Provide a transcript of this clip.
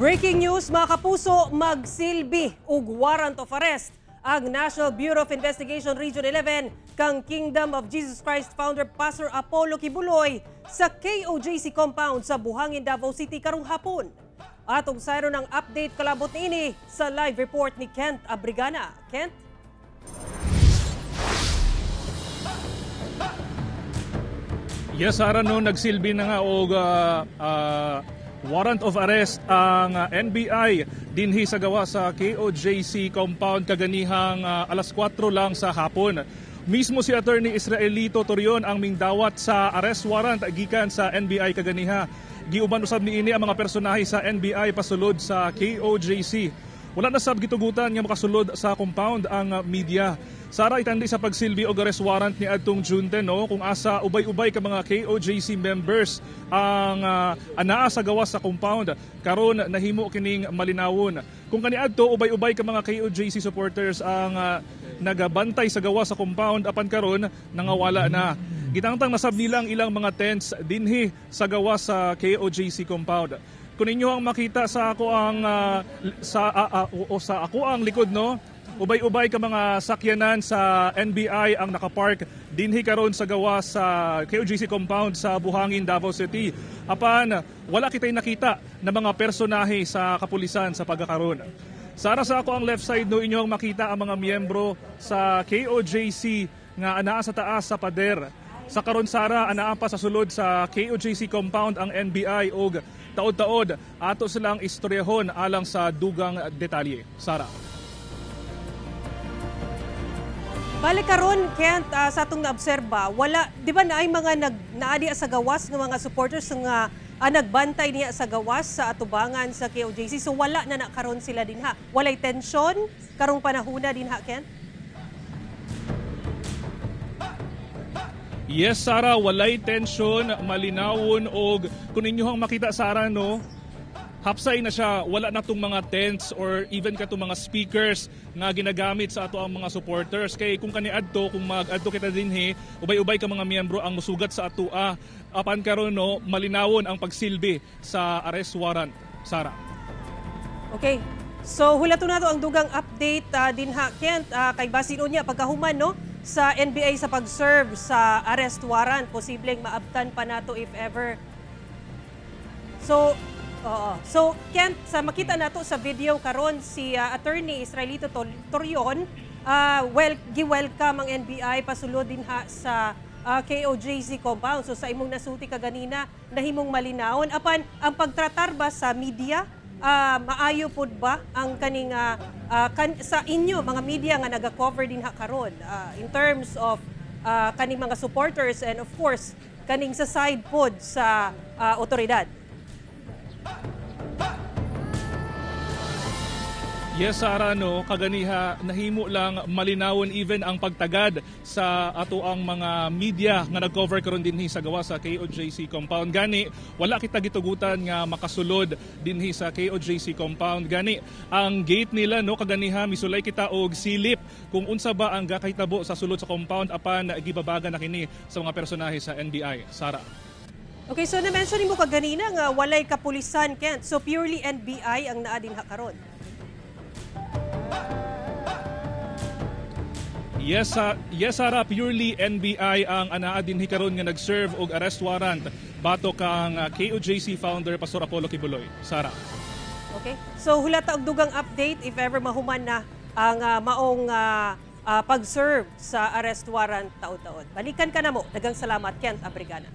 Breaking news, mga kapuso, magsilbi og warrant of arrest ang National Bureau of Investigation Region 11 kang Kingdom of Jesus Christ founder Pastor Apollo Quiboloy sa KOJC compound sa Buhangin, Davao City karong hapon. Atong sayro ng update kalabot niini sa live report ni Kent Abrigana. Kent? Yes, Sarah, no, nagsilbi na nga og warrant of arrest ang NBI dinhi sa gawa sa KOJC compound kaganihang alas 4 lang sa hapon. Mismo si Attorney Israelito Torion ang mingdawat sa arrest warrant gikan sa NBI kaganiha. Giuban usab niini ang mga personahe sa NBI pasulod sa KOJC. Wala na sab gitugutan nga makasulod sa compound ang media. Sara, itandi sa pagsilbi og arrest warrant ni adtong June 10, no, kung asa ubay-ubay ka mga KOJC members ang anaa sa gawas sa compound, karon nahimo kining malinawon. Kung kaniadto ubay-ubay ka mga KOJC supporters ang nagabantay sa gawas sa compound, apan karon nangawala na. Gitangtang nasab nilang ilang mga tents dinhi sa gawas sa KOJC compound. Kung ninyo ang makita sa ako ang sa ako ang likod, no, ubay-ubay ka mga sakyanan sa NBI ang nakapark dinhi karon sa gawas sa KOJC compound sa Buhangin, Davao City. Apan wala kitay nakita na mga personahe sa kapulisan sa pagkakaron. Sara, sa ako ang left side, no, inyo ang makita ang mga miyembro sa KOJC nga anaa sa taas sa pader. Sa karon, Sara, anaa pa sa sulod sa KOJC compound ang NBI og taod-taod ato silang istoryahon alang sa dugang detalye. Sara. Balik karon, Kent, sa atong naobserba, wala, di ba naay mga naadi sa gawas ng mga supporters nga nagbantay niya sa gawas sa atubangan sa KOJC. So wala na karon sila dinha. Walay tensyon karong panahuna dinha, Kent? Yes, Sara, walay tensyon, malinawon og kung ninyo ang makita, Sara, no, hapsay na siya, wala na tong mga tents or even katong mga speakers nga ginagamit sa ato ang mga supporters. Kay kung kaniadto, kung mag-adto kita dinhi, ubay-ubay ka mga miyembro ang musugat sa atoa. Apan karon, no, malinawon ang pagsilbi sa arrest warrant, Sara. Okay. So hulato nato ang dugang update dinha, Kent, kay basin unya pagkahuman, no, sa NBI sa pag-serve sa arrest warrant, posibleng maabtan pa nato if ever. So, oo. So, Kent, sa makita nato sa video karon si Attorney Israelito Torion, well, gi-welcome ang NBI pasulod dinha sa KOJC compound. So sa imong nasulti kaganina, nahimong malinawon. Apan ang pagtratar ba sa media, maayo pod ba ang kaning sa inyo mga media nga naga-cover dinha karon in terms of kaning mga supporters and of course kaning sa side pod sa otoridad? Yes, Sara, no, kaganiha nahimo lang malinawon even ang pagtagad sa ato ang mga media nga nag-cover karon dinhi sa gawas sa KOJC compound. Gani wala kita gitugutan nga makasulod dinhi sa KOJC compound. Gani ang gate nila, no, kaganiha misulay kita og silip kung unsa ba ang gakahitabo sa sulod sa compound, apan gibabaga na kini sa mga personahe sa NBI, Sara. Okay, so na-mention nimo kaganina nga walay kapulisan, Kent. So purely NBI ang naa dinha karon. Yes, yes, Sara, purely NBI ang anaa dinhi karon nga nag-serve og arrest warrant batok kang KOJC founder Pastor Apollo Quiboloy. Sara. Okay. So hulata og dugang update if ever mahuman na ang maong pag-serve sa arrest warrant taod-taod. Balikan ka na mo. Daghang salamat, Kent Abrigana.